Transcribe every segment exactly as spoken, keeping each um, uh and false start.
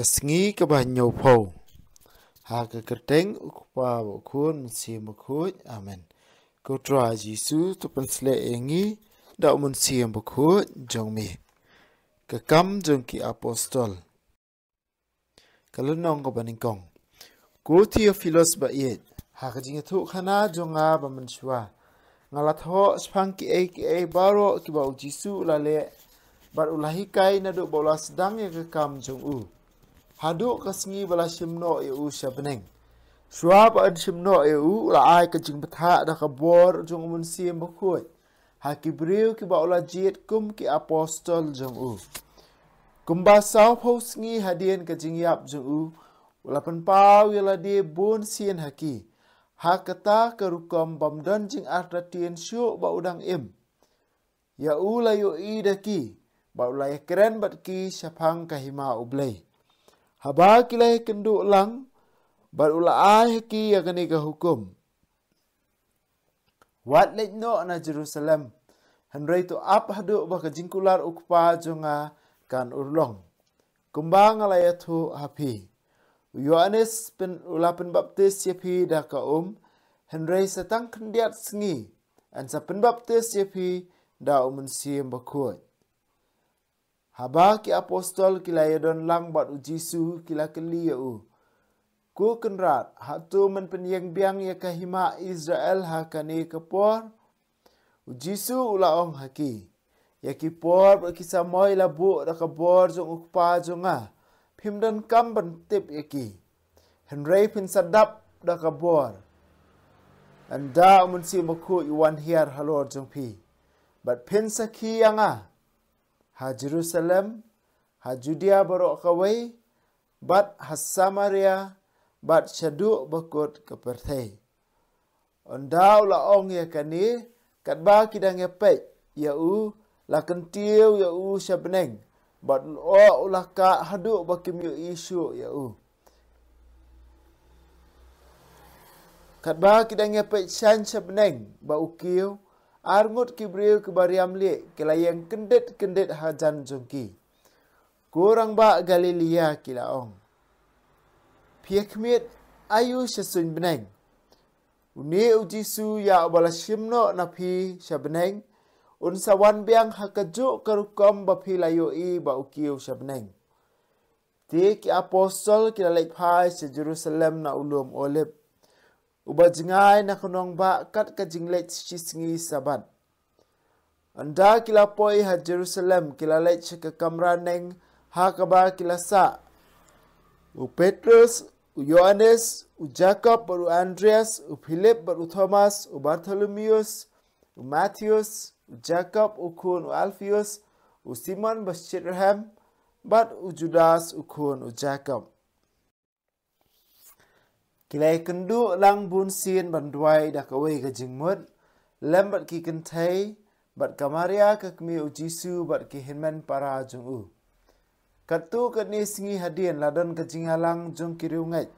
Ka sngi kaba hynñiewphew. Ha ka kyrteng u Kpa, u Khun, Mynsiem Bakhuid. Amen. Ko Trai Jisu, to pynshlur ïa ngi da u Mynsiem Bakhuid jong me. Ka Kam jong ki Apostol. Ka lynnong kaba nyngkong. Ko Theophilus ba ïeit, ha ka jingïathuhkhana jong nga ba mynshuwa, nga la thoh shaphang kiei kiei baroh kiba u Jisu u la leh bad u la hikai naduh ba u la sdang ïa ka kam jong u haduh ka sngi ba la shim noh ïa u sha bneng. Shuwa ba yn shim noh ïa u, u la ai ka jingbthah da ka bor jong u Mynsiem Bakhuid ha ki briew kiba u la jied kum ki apostol jong u. Kumba sawphew sngi hadien ka jingïap jong u, u la pynpaw ïa lade bun sien ha ki, ha kata ka rukom bym don jingartatien shuh ba u dang im. Ïa u la ïohi da ki ba u la ïakren bad ki shaphang ka hima U Blei. Haba ki la ïakynduh lang bad u la ai ha ki ïa kane ka hukum: Wat leit noh na Jerusalem, hynrei to ap haduh ba ka jingkular u Kpa jong nga kan urlong, kumba nga la ïathuh ha phi. U Ïoannis pyn, u la pynbaptis ïa phi da ka um, hynrei sa tang khyndiat sngi yn sa pynbaptis ïa phi da u Mynsiem Bakhuid. Haba ki apostol ki la ïadon lang bad u Jisu, ki la kylli ïa u: Ko Kynrad, hato men pynïeng biang ïa ka hima Israel ha kane ka por? U Jisu u la ong ha ki: Ïa ki por bad ki samoi la buh da ka bor jong u Kpa jong nga, phim donkam ban tip ïa ki. Hynrei phin sa dap da ka bor ynda u Mynsiem Bakhuid u wan hiar halor jong phi, bad phin sakhi ïa nga ha Jerusalem, ha Judia baroh kawei, bad ha Samaria, bad shaduh ba kut ka pyrthei. Ynda u la ong ïa kane, katba ki dang ïapeit ïa u, la kyntiew ïa u sha bneng, bad u lyoh u la kah haduh ba kim ïohi shuh ïa u. Katba ki dang ïapeit shain sha bneng ba u kiew, arngut ki briew kiba riam lieh ki la ïeng kyndit kyndit hajan jong ki. Ko rangbah Galilea, ki la ong, phi ïa khmied aïu sha suiñ bneng? Une u Jisu ïa uba la shim noh na phi sha bneng, un sa wan biang ha kajuh ka rukom ba phi la ïohi ba u kiew sha bneng. Te ki apostol ki la leit phai sha Jerusalem na u lum Olib, uba jngai na ka nongbah kat ka jingleit shisngi Sabbath. Ynda ki la poi ha Jerusalem, ki la leit sha ka kamra neng ha kaba ki la sah u Petrus, u Ïoannis, u Jakob bad u Andreas, u Philip bad u Thomas, u Bartholomeus, u Matheus, u Jakob u khun u Alpheus, u Simon ba shit rhem, bad u Judas u khun u Jakob. Ki la ïakynduh lang bun sien ban duwai da kawei ka jingmut, lem bad ki kynthei, bad ka Maria ka kmie u Jisu, bad ki hynmen para jong u. Katto katne sngi hadien la don ka jingïalang jong ki riewngeit.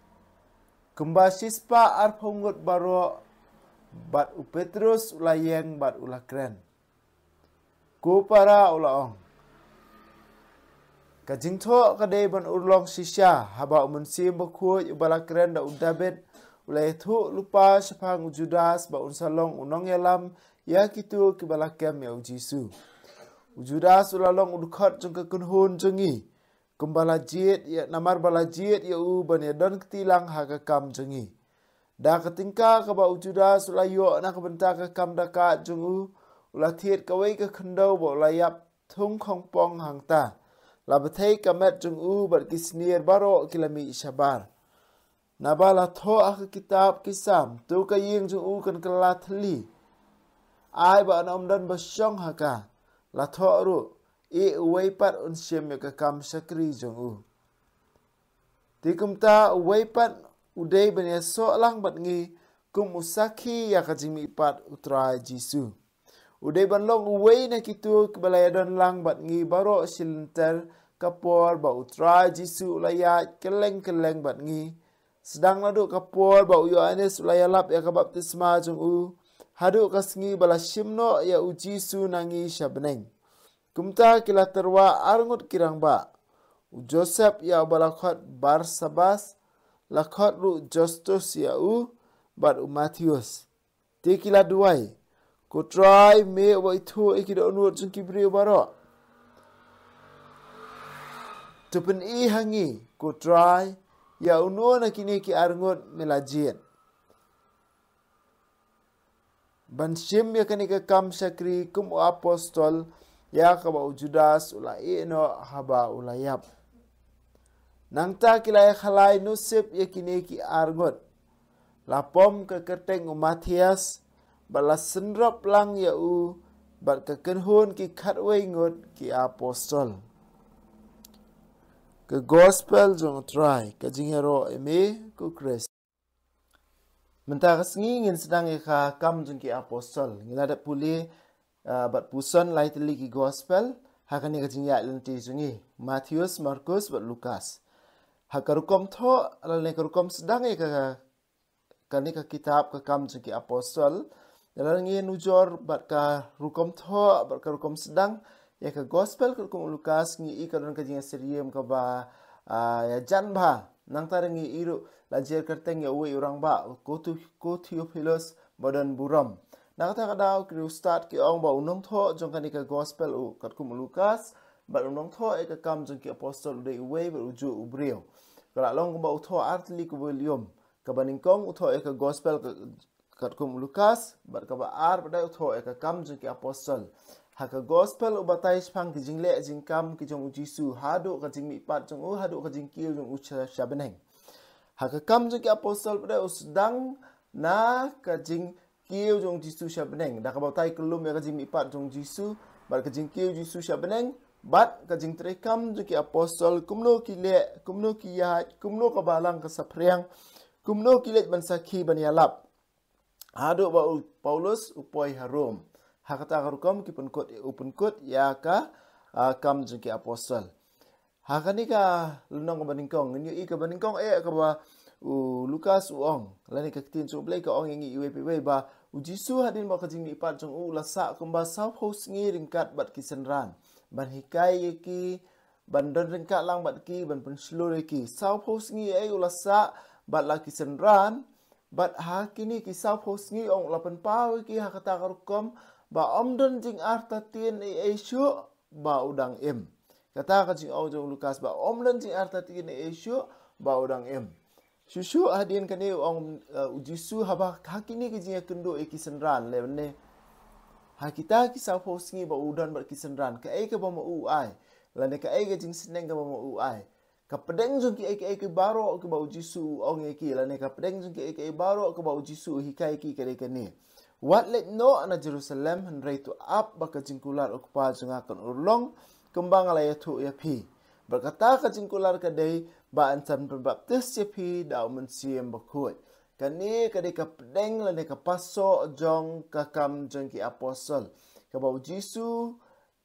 Kumba shispah arphew ngut baroh, bad u Petrus u la ïeng bad u la kren. Ko para, u la ong, ka jingthoh ka dei ban urlong shisha, haba u Mynsiem Bakhuid uba la kren da u Dabid u la ïathuh lypa shaphang u Judas ba un sa long u nongïalam ïa kito kiba la kem ïa u Jisu. U Judas u la long u dkhot jong ka kynhun jong ngi, kumba la jied ïa, namar ba la jied ïa u ban ïadon kti lang ha ka kam jong ngi. Da ka tyngka kaba u Judas u la ïoh na ka bynta ka kam da ka jong u, u la thied kawei ka khyndew bad u la ïap thung khongpong hangta. La bthei ka met jong u bad ki snier baroh ki la mih shabar. Naba la thoh ha ka kitab ki Salm, to ka ïing jong u kan kylla thylli. Ai ba yn ym don ba shong ha ka. La thoh ruh, ïeh uwei pat un shim ïa ka kam shakri jong u. Te kumta uwei pat u dei ban ïasoh lang bad ngi kum u sakhi ïa ka jingmihpat u Trai Jisu. U dei ban long uwei na kito kiba la ïadon lang bad ngi baroh shi lynter ka por ba u Trai Jisu u la ïaid kylleng kylleng bad ngi. Sdang naduh ka por ba u Ïoannis u la ïalap ïa ka baptisma jong u, haduh ka sngi ba la shim noh ïa u Jisu na ngi sha bneng. Kumta ki la tyrwa arngut ki rangbah. U Joseph ïa uba la khot Barsabas, la khot ruh Justus ïa u, bad u Matthias. Te ki la duwai, Ko Trai, me uba ithuh ïa ki dohnud jong ki briew baroh. To pyni ha ngi, Ko Trai, ïa uno na kine ki arngut me la jied ban shim ïa kane ka kam shakri kum u apostol, ïa kaba u Judas u la ïehnoh haba u la ïap. Nangta ki la ïakhalai nusip ïa kine ki arngut. La pom ka kyrteng u Matthias, bad la synrop lang ïa u, bad ka kynhun ki khatwei ngut ki apostol. Ka gospel jong u Trai, ka jingïaroh ïa me, ko Khrist. Mynta ka sngi ngin sdang ïa ka Kam jong ki Apostol. Ngi la dep pule, ah, bad puson lai tylli ki gospel ha kane ka jingïaid lynti jong ngi. Mathaios, Markos bad Lukas. Ha ka rukom thoh lane ka rukom sdang ïa ka, kane ka kitab ka Kam jong ki Apostol, lada ngi nujor bad ka rukom thoh bad ka rukom sdang ïa ka gospel katkum u Lukas, ngi i ka don ka jingïasyriem kaba, ah, ïajan bha. Nangta ngi i ruh la jer kyrteng ïa uwei u rangbah, ko Thu-, ko Theophilus ba don burom. Na kata ka daw ki riewstad ki ong ba u nongthoh jong kane ka gospel u katkum u Lukas, bad u nongthoh ïa ka Kam jong ki Apostol u dei uwei bad u juh u briew. Ka la long kumba u thoh ar tylli ka volume. Kaba nyngkong u thoh ïa ka gospel ka, katkum u Lukas, bad kaba ar pat dei u thoh ïa ka Kam jong ki Apostol. Ha ka gospel u batai shaphang ki jingleh jingkam ki jong u Jisu, haduh ka jingmihpat jong u, haduh ka jingkiew jong u sha, sha bneng. Ha ka Kam jong ki Apostol pat dei u sdang na ka jingkiew jong u Jisu sha bneng. Da kaba batai kyllum ïa ka jingmihpat jong u Jisu, bad ka jingkiew u Jisu sha bneng, bad ka jingtrei kam jong ki apostol, kumno ki leh, kumno ki ïaid, kumno ka balang ka saphriang, kumno ki leit ban sakhi ban ïalap. Haduh ba u Paulus u poi ha Rom. Ha kata ka rukom ki pynkut, u pynkut ïa ka, ah, Kam jong ki Apostol. Ha kane ka lynnong kaba nyngkong, ngin ïohi kaba nyngkong eh kaba u Lukas u ong. Lane ka ktien jong U Blei ka ong ïa ngi iwei pa iwei ba u Jisu hadien ba ka jingmihpat jong u u la sah kumba sawphew sngi ryngkat bad ki synran. Ban hikai ïa ki, ban don ryngkat lang bad ki, ban pynshlur ïa ki. Sawphew sngi eh u la sah bad la ki synran, bad ha kine ki sawphew sngi ong u la pynpaw ïa ki ha kata ka rukom ba ym don jingartatien ei ei shuh ba u dang im. Kata ka jingong jong u Lukas ba ym don jingartatien ei ei shuh ba u dang im. Shuh shuh hadien kane u ong, eh, u Jisu haba ha kine ki jingïakynduh ïa ki synran lane ha kita ki sawphew sngi ba u don bad ki synran, kaei kaba ma u u ai, lane kaei ka jingsneng kaba ma u u ai. Ka pdeng jong kiei kiei baroh kiba u Jisu u ong ïa ki, lane ka pdeng jong kiei kiei baroh kiba u Jisu u hikai ïa ki ka dei kane. Wat leit noh na Jerusalem, hynrei to ap ba ka jingkular u Kpa jong nga kan urlong, kumba nga la ïathuh ïa phi. Bad kata ka jingkular ka dei ba yn sa pynbaptis ïa phi da u Mynsiem Bakhuid. Kane ka dei ka pdeng lane ka pasoh jong ka Kam jong ki Apostol, kaba u Jisu,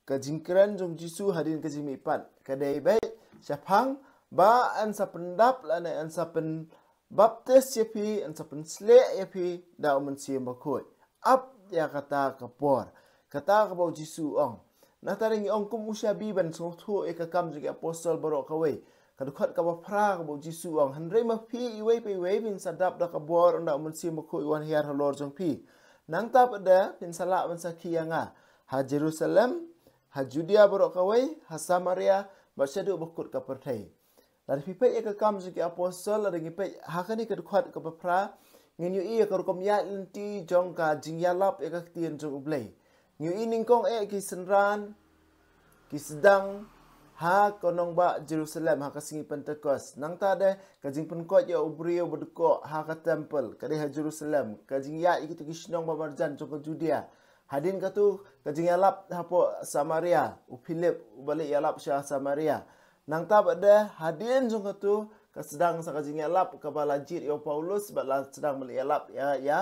ka jingkren jong u Jisu hadien ka jingmihpat ka dei beit shaphang ba yn sa pyndap lane yn sa pynbaptis ïa phi, yn sa pynsleh ïa phi da u Mynsiem Bakhuid. Ap ïa kata ka por, kata kaba u Jisu u ong. Nangta ngi ong kum u shabi ban sngewthuh ïa ka Kam jong ki Apostol baroh kawei. Ka dkhot kaba phra kaba u Jisu u ong, hynrei ma phi iwei pa iwei phin sa dap da ka bor ynda u Mynsiem Bakhuid u wan hiar halor jong phi. Nangta pat de phin sa lah ban sakhi ïa nga ha Jerusalem, ha Judia baroh kawei, ha Samaria, bad shaduh ba kut ka pyrthei. Lada phi peit ïa ka Kam jong ki Apostol, lada ngi peit ha kane ka dkhot kaba phra, ngin ïohi ïa ka rukom ïaid lynti jong ka jingïalap ïa ka ktien jong U Blei. Ngi ïohi nyngkong eh ki synran ki sdang ha ka nongbah Jerusalem ha ka sngi Pentekost. Nangta de ka jingpynkoit ïa u briew ba dkoh ha ka templ ka dei ha Jerusalem. Ka jingïaid ïa kito ki shnong ba marjan jong ka Judia. Hadien katu ka jingïalap hapoh Samaria, u Philip uba leit ïalap sha Samaria. Nangta pat de hadien jong katu ka sdang sa ka jingïalap kaba la jied ïa u Paulus bad la sdang ban leit ïalap ïa, ïa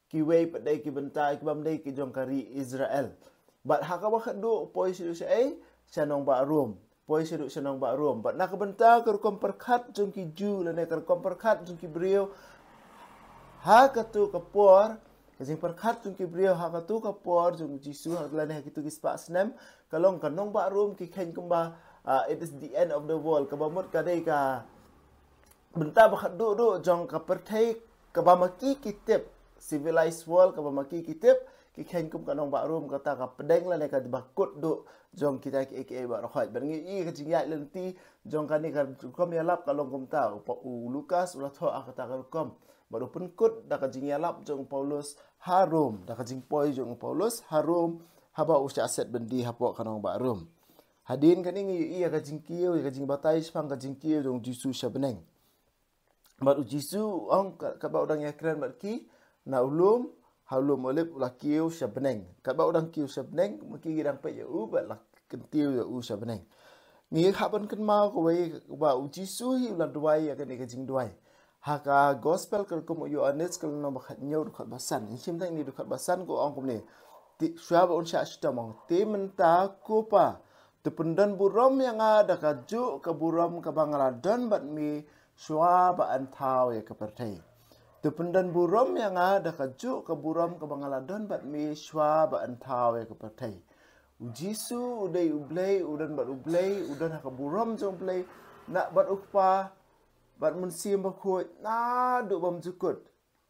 kiwei pat de ki bynta kibym dei ki jong ka ri Israel. Bad ha kaba khatduh u poi shaduh shaei, sha nongbah Rom. Poi shaduh sha nongbah Rom. Bad na ka bynta ka rukom pyrkhat jong ki Jiw lane ka rukom pyrkhat jong ki briew ha katu ka por, ka jingpyrkhat jong ki briew ha katu ka por jong u Jisu, ha lane ha kitu ki spah snem, ka long ka nongbah Rom ki kheiñ kumba Ah, it is the end of the world. Kaba mut ka dei ka bynta ba khatduh duh jong ka pyrthei kaba ma ki ki tip, civilized world kaba ma ki ki tip, ki kheiñ kum ka nongbah Rom kata ka pdeng lane kaba kut duh jong kita kiei kiei baroh khoit. Bad ngi i ka jingïaid lynti jong kane ka rukom ïalap ka long kumta, u Lukas u la thoh ha kata ka rukom. Bad u pynkut da ka jingïalap jong u Paulus ha Rom, da ka jingpoi jong u Paulus ha Rom, haba u shah set byndi hapoh ka nongbah Rom. Hadien kane ngi ïohi ïa ka jingkiew, ïa ka jingbatai shaphang ka jingkiew jong u Jisu sha bneng. Bad u Jisu u ong ka, kaba u dang ïakren bad ki na u lum, ha u lum Olib u la kiew sha bneng. Kaba u dang kiew sha bneng, ma ki ki dang peit ïa u bad la kyntiew ïa u sha bneng. Ngi hap ban kynmaw kawei ba u Jisu hi u la duwai ïa kane ka jingduwai. Ha ka gospel ka rukom u Ïoannis ka lynnong ba khathynñiew dkhot ba san. Ngi shim tang ine dkhot ba san, ka ong kumne. Te, shuwa ba un shah shitom, ong, te mynta ko Pa, to pyndon burom ïa nga da kajuh ka burom kaba nga la don bad me shuwa ba yn thaw ïa ka pyrthei. To pyndon burom ïa nga da kajuh ka burom kaba nga la don bad me shuwa ba yn thaw ïa ka pyrthei. U Jisu u dei u Blei, u don bad u Blei, u don ha ka burom jong u Blei, na bad u Kpa, bad Mynsiem Bakhuid, naduh bymjukut.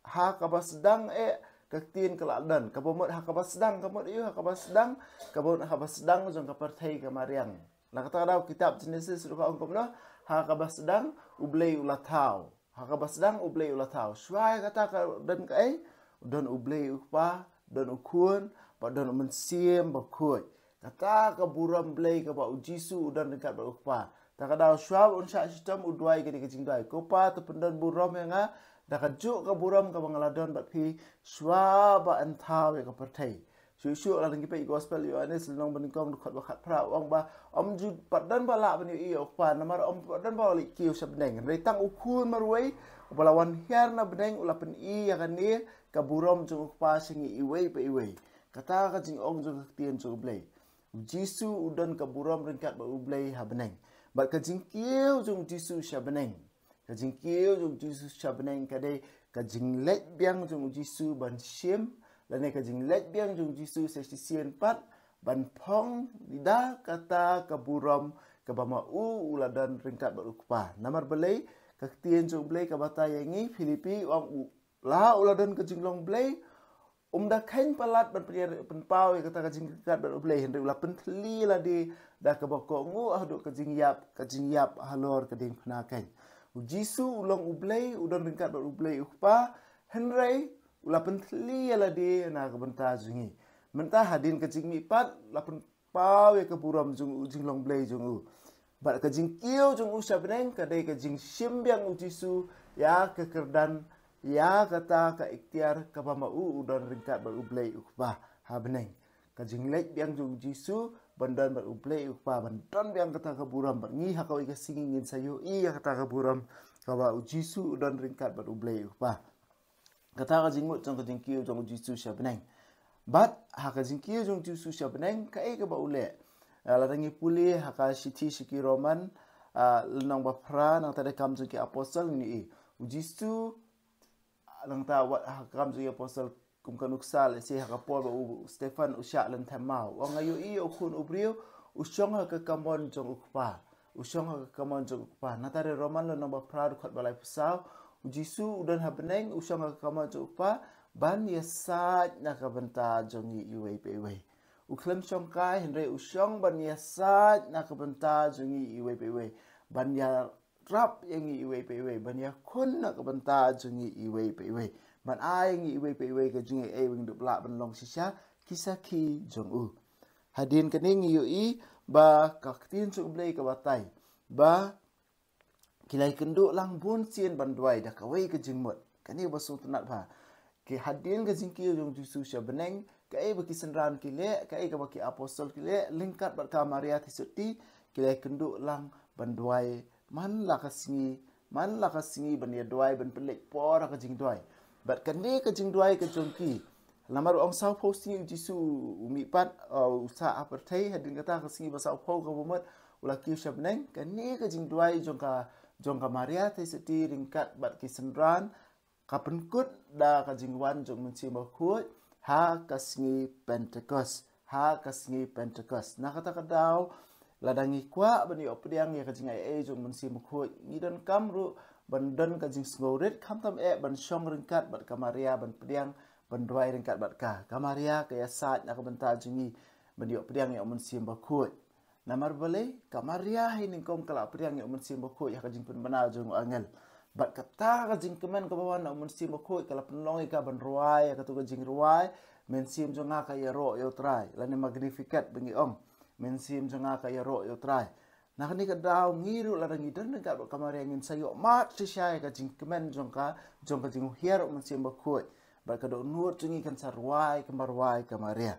Ha kaba sdang eh ka ktien ka la don, kaba mut ha kaba sdang, ka mut ïa u ha kaba sdang, kaba mut ha kaba sdang jong ka pyrthei ka mariang. Na kata ka daw kitab Genesis ruh ka ong kumno, ha kaba sdang u Blei u la thaw. Ha kaba sdang u Blei u la thaw. Shuwa ïa kata ka don kaei, u don u Blei u Kpa, don u Khun, bad don u Mynsiem Bakhuid. Kata ka burom Blei kaba u Jisu u don ryngkat bad u Kpa. Ta ka daw shuwa ba un shah shitom u duwai kane ka jingduwai. Ko Pa, to pyndon burom ïa nga da kajuh ka burom kaba nga la don bad phi shuwa ba yn thaw ïa ka pyrthei. Shuh shuh lada ngi peit gospel Ïoannis lynnong ba nyngkong dkhot ba khatphra, u ong ba ym ju pat don ba lah ban ïohi ïa u Kpa, namar ym pat don ba u la kiew sha bneng. Hynrei tang u Khun marwei uba la wan hiar na bneng u la pyni ïa kane ka burom jong u Kpa sha ngi iwei pa iwei. Kata ka jingong jong ka ktien jong u Blei. U Jisu u don ka burom ryngkat bad u Blei ha bneng. Bad ka jingkiew jong u Jisu sha bneng, ka jingkiew jong u Jisu sha bneng ka dei ka jingleit biang jong u Jisu ban shim, lane ka jingleit biang jong u Jisu sa shisien pat ban phong da kata ka burom kaba ma u u la don ryngkat bad u Kpa. Namar balei? Ka ktien jong u Blei ka batai ïa ngi, Philippi u ong u la u la don ka jinglong Blei, um da kheiñ palat ban pynïar pynpaw ïa kata ka jingryngkat bad u Blei, hynrei u la pynthylli lade da kaba kohnguh haduh ka jingïap, ka jingïap halor ka diengphna keiñ. U Jisu u long u Blei, u don ryngkat bad u Blei u Kpa, hynrei u la pynthylli ïa lade na ka bynta jong ngi. Mynta hadien ka jingmihpat la pyn paw ïa ka burom jong u, jinglong Blei jong u. Bad ka jingkiew jong u sha bneng ka dei ka jingshim biang u Jisu ïa ka kyrdan, ïa kata ka iktiar kaba ma u u don ryngkat bad u Blei u Kpa ha bneng. Ka jingleit biang jong u Jisu ban don bad u Blei u Kpa, ban don biang kata ka burom, bad ngi ha kawei ka sngi ngin sa ïohi ïa kata ka burom kaba u Jisu u don ryngkat bad u Blei u Kpa. Kata ka jingmut jong ka jingkiew jong u Jisu sha bneng. Bad ha ka jingkiew jong u Jisu sha bneng, kaei kaba u leh? Ah, lada ngi pule ha ka shithi sha ki Roman, ah, lynnong ba phra, nangta da Kam jong ki Apostol, ngi ïohi u Jisu, nangta wat ha ka Kam jong ki Apostol kum ka nuksa, lehse ha ka por ba u Stephan u shah lynthem maw, u ong, nga ïohi ïa u Khun u briew u shong ha ka kamon jong u Kpa. U shong ha ka kamon jong u Kpa. Nangta da Roman lynnong ba phra dkhot ba laiphew saw, u Jisu u don ha bneng, u shong ha ka kamon jong u Kpa ban ïasaid na ka bynta jong ngi iwei pa iwei. U khlem shong kai, hynrei u shong ban ïasaid na ka bynta jong ngi iwei pa iwei, ban ïarap ïa ngi iwei pa iwei, ban ïakhun na ka bynta jong ngi iwei pa iwei, ban ai ïa ngi iwei pa iwei ka jingaiei ba ngin dup lah ban long shisha ki sakhi jong u. Hadien kane ngi ïohi ba ka ktien jong u Blei ka batai ba ki la ïakynduh lang bun sien ban duwai da kawei ka jingmut. Kane ba sngewtynnat bha. Ki, hadien ka jingkiew jong u Jisu sha bneng, kaei ba ki synran ki leh, kaei kaba ki Apostol ki leh, ryngkat bad ka Maria Theisotti, ki la ïakynduh lang ban duwai man la ka sngi, man la ka sngi, ban ïa duwai, ban pynleit por ha ka jingduwai. Bad kane ka jingduwai ka jong ki, namar u ong sawphew sngi u Jisu u mihpat, uh, u sah ha pyrthei, hadien kata ka sngi ba sawphew kaba mut u la kiew sha bneng. Kane ka jingduwai jong ka, jong ka Maria Theisotti ryngkat bad ki synran, ka pynkut da ka jingwan jong u Mynsiem Bakhuid ha ka sngi Pentekost. Ha ka sngi Pentekost. Na kata ka daw, Lada ngi kwah ban ïoh pdiang ïa ka jingaiei jong u Mynsiem Bakhuid, ngi donkam ruh ban don ka jingsngewrit, khamtam eh ban shong ryngkat bad ka Maria, ban pdiang, ban duwai ryngkat bad ka. Ka Maria ka ïasaid na ka bynta jong ngi ban ïoh pdiang ïa u Mynsiem Bakhuid. Namar balei, ka Maria hi nyngkong ka la pdiang ïa u Mynsiem Bakhuid ha ka jingpynbna jong u angel. Bad kata ka jingkmen kaba wan na u Mynsiem Bakhuid ka la pynlong ïa ka ban rwai ïa katu ka jingrwai, Mynsiem jong nga ka ïaroh ïa u Trai, lane Magnificat ba ngi ong. Mynsiem jong nga ka ïaroh ïa u Trai. Na kane ka daw ngi ruh lada ngi don ryngkat bad ka Maria ngin sa ïohmad shisha ïa ka jingkmen jong ka, jong ka jinghiar u Mynsiem Bakhuid. Bad ka dohnud jong ngi kan sa rwai kumba rwai ka Maria.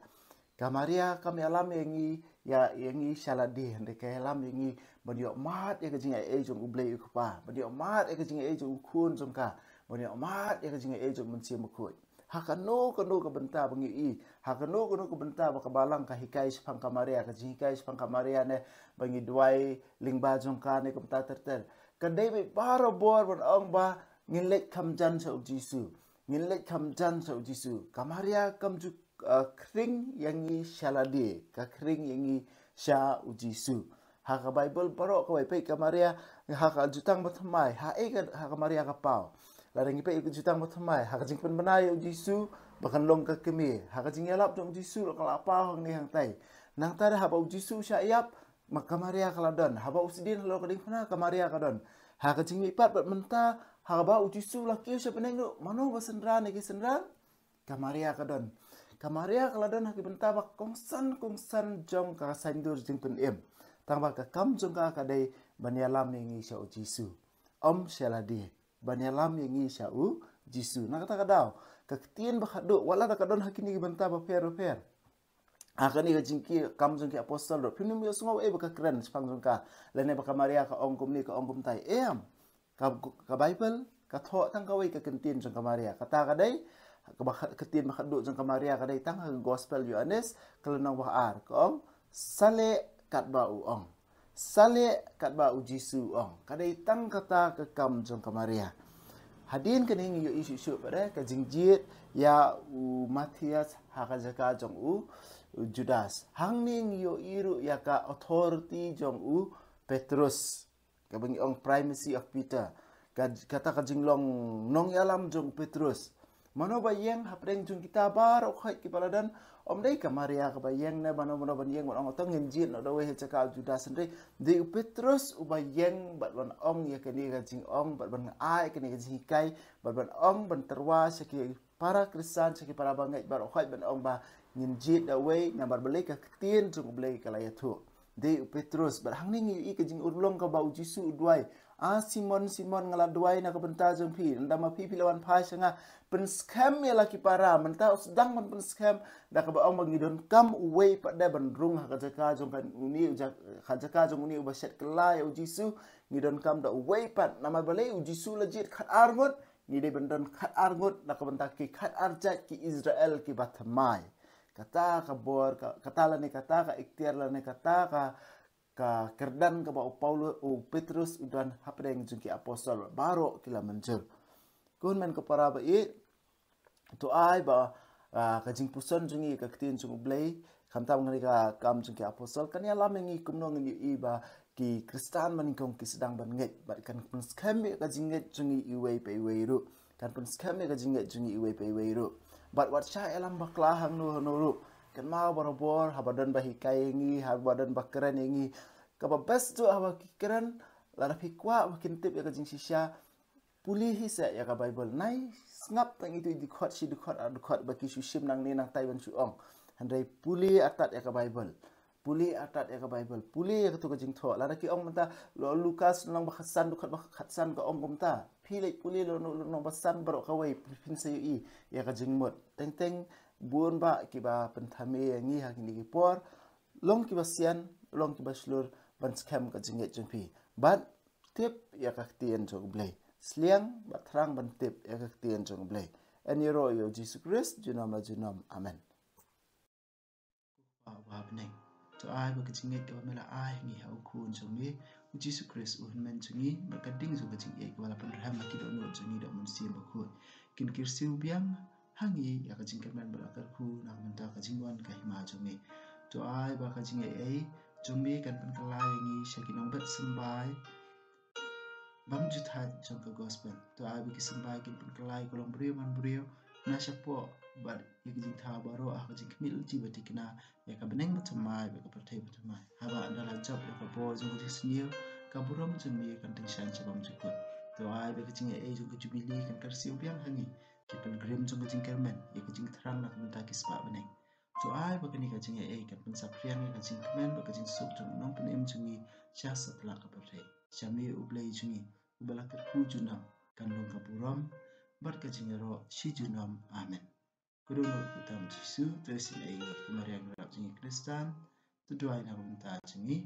Ka Maria kam ïalam ïa ngi, ïa, ïa ngi sha lade, hynrei ka ïalam ïa ngi ban ïohmad ïa ka jingaiei jong U Blei U Kpa, ban ïohmad ïa ka jingaiei jong u Khun jong ka, ban ïohmad ïa ka jingaiei jong u Mynsiem Bakhuid. Ha kano kano ka bynta ba ngi ïohi, ha kano kano ka bynta ba ka Balang ka hikai shaphang ka Maria, ka jinghikai shaphang ka Maria ne ba ngi duwai lyngba jong ka ne ka bynta ter ter, ka dei beit barabor ban ong ba ngin leit kham jan sha U Jisu. Ngin leit kham jan sha U Jisu. Ka Maria kam ju, uh, khring ïa ngi sha lade, ka khring ïa ngi sha U Jisu. Ha ka Baibl baroh kawei peit ka Maria, ha ka Jutang Bathymmai, ha ei ka, ha ka Maria ka paw. Lada ngi peit ka Jutang Bathymmai, ha ka jingpynbna ïa U Jisu ba kan long ka kmie, ha ka jingïalap jong U Jisu ruh ka la paw hangne hangtai. Nangta da haba U Jisu shah ïap, ma ka Maria ka la don. Haba u sdien halor ka diengphna, ka Maria ka don. Ha ka jingmihpat bad mynta, haba U Jisu la kiew sha bneng ruh, mano ba synran ïa ki synran? Ka Maria ka don. Ka Maria ka la don ha ki bynta ba kongsan kongsan jong ka saiñdur jingpynim. Tangba ka kam jong ka ka dei ban ïalam ïa ngi sha U Jisu. Ym sha lade. Ban ïalam ïa ngi sha U Jisu. Na kata ka daw, ka ktien ba khatduh, wat la da ka don ha kine ki bynta bapher bapher. Ha kane ka Jingkit Kam jong ki Apostol ruh, phim nym ïohsngew ei ba ka kren shaphang jong ka, lane ba ka Maria ka ong kumne, ka ong kumtai. Em, ka, ka Baibl ka thoh tang kawei ka ktien jong ka Maria. Kata ka dei, kaba kha-, ktien ba khatduh jong ka Maria ka dei tang ha ka Gospel Ïoannis, ka lynnong ba ar, ka ong, sa leh katba u ong. Sa leh katba U Jisu u ong. Ka dei tang kata ka kam jong ka Maria. Hadien kane ngi ïohi shuh shuh pat de ka jingjied ïa u Matthias ha ka jaka jong u, u Judas. Hangne ngi ïohi ruh ïa ka authority jong u Petrus. Kaba ngi ong primacy of Peter. Ka, kata ka jinglong nongïalam jong u Petrus. Mano ba ïeng hapdeng jong kita baroh khoit kiba la don? Ym dei ka Maria kaba ïeng ne mano mano ban ïeng ban ong, to ngin jied noh da uwei ha jaka u Judas, hynrei dei u Petrus uba ïeng bad ban ong ïa kane ka jingong, bad ban ai kane ka jinghikai, bad ban ong, ban tyrwa sha ki para Khristan, sha ki para bangeit baroh khoit ban ong ba ngin jied da uwei, namar balei ka ktien jong U Blei ka la ïathuh. Dei u Petrus, bad hangne ngi ïohi ka jingurlong kaba U Jisu u duwai. A Simon, Simon, nga la duwai na ka bynta jong phi, ynda ma phi phi la wan phai sha nga, pynskhem ïa la ki para. Mynta u sdang ban pynskhem da kaba ong ba ngi donkam uwei pat de ban rung ha ka jaka jong ka une, u ja-, ha ka jaka jong une uba shet kylla ïa U Jisu, ngi donkam da uwei pat. Namar balei? U Jisu la jied khatar ngut, ngi dei ban don khatar ngut na ka bynta ki khatar jait ki Israel kiba thymmai. Kata ka bor, ka, kata lane kata ka ikhtiar lane kata ka, ka kyrdan kaba u Paulus, u Petrus u don hapdeng jong ki apostol baroh ki la mynjur. Ko hynmen ko para ba ïeit, to ai ba, ah, ka jingpuson jong ngi ka ktien jong U Blei, khamtam ha kane ka Kam jong ki Apostol, kan ïalam ïa ngi kumno ngin ïohi ba ki Khristan ba nyngkong ki sdang ban ngeit, bad kan pynskhem ïa ka jingngeit jong ngi iwei pa iwei ruh. Kan pynskhem ïa ka jingngeit jong ngi iwei pa iwei ruh. Bad wat shah ïalam bakla hangno hangno ruh. Kynmaw barabor, haba don ba hikai ïa ngi, haba don ba kren ïa ngi, kaba best ruh haba ki kren, lada phi kwah ba kin tip ïa ka jingshisha, pule hi seh ïa ka Baibl. Nai sngap tang itu i dkhot, shi dkhot, ar dkhot ba ki shu shim nangne nangtai ban shu ong. Hynrei pule artat ïa ka Baibl. Pule artat ïa ka Baibl. Pule ïa katu ka jingthoh. Lada ki ong mynta, lo Lukas lynnong ba khatsan, dkhot ba khatsan ka ong kumta. Phi leit pule lo, lo, lynnong ba san baroh kawei, phin sa ïohi ïa ka jingmut. Teng teng bun bah kiba pynthame ïa ngi ha kine ki por. Long kiba sian, long kiba shlur ban skhem ka jingngeit jong phi. Bad tip ïa ka ktien jong U Blei. Sliang bad thrang ban tip ïa ka ktien jong U Blei. Yn ïaroh ïa U Jisu Khrist junom la junom. Amen. Ko Kpa uba ha bneng, to ai ba ka jingngeit kaba me la ai ha ngi ha U Khun jong me U Jisu Khrist, U Hynmen jong ngi, bad ka ding jong ka jingïeit kaba la pynrhem ha ki dohnud jong ngi da U Mynsiem Bakhuid, kin kyrsiew biang ha ngi ïa ka jingkyrmen bad la kyrkhu na ka bynta ka jingwan ka hima jong me. To ai ba ka jingaiei jong me kan pynkylla ïa ngi sha ki nongbet symbai bymjukut jong ka gospel. To ai ba ki symbai kin pynkylla ïa ka longbriew manbriew na shapoh bad ïa ka jingthaw baroh ha ka jingkhmih lynti ba thikna ïa ka bneng bathymmai bad ka pyrthei bathymmai. Haba da la jop ïa ka bor jong ka jingsniew, ka burom jong me kan tyngshaiñ sha bymjukut. To ai ba ka jingaiei jong ka jubili kan kyrsiew biang ha ngi, ki pilgrim jong ka jingkyrmen ïa ka jingthrang na ka bynta ki spah bneng. To ai ba kane ka jingaiei kan pynsaphriang ïa ka jingkmen bad ka jingsuk jong u Nongpynim jong ngi sha satlak ka pyrthei. Sha me U Blei jong ngi, uba la kyrkhu junom, kan long ka burom bad ka jingïaroh shi junom. Amen. Ka dohnud kyrteng Jisu, to isynei ïa ngi. Ko Maria Nongrep jong ngi Khristan, to duwai na ka bynta jong ngi.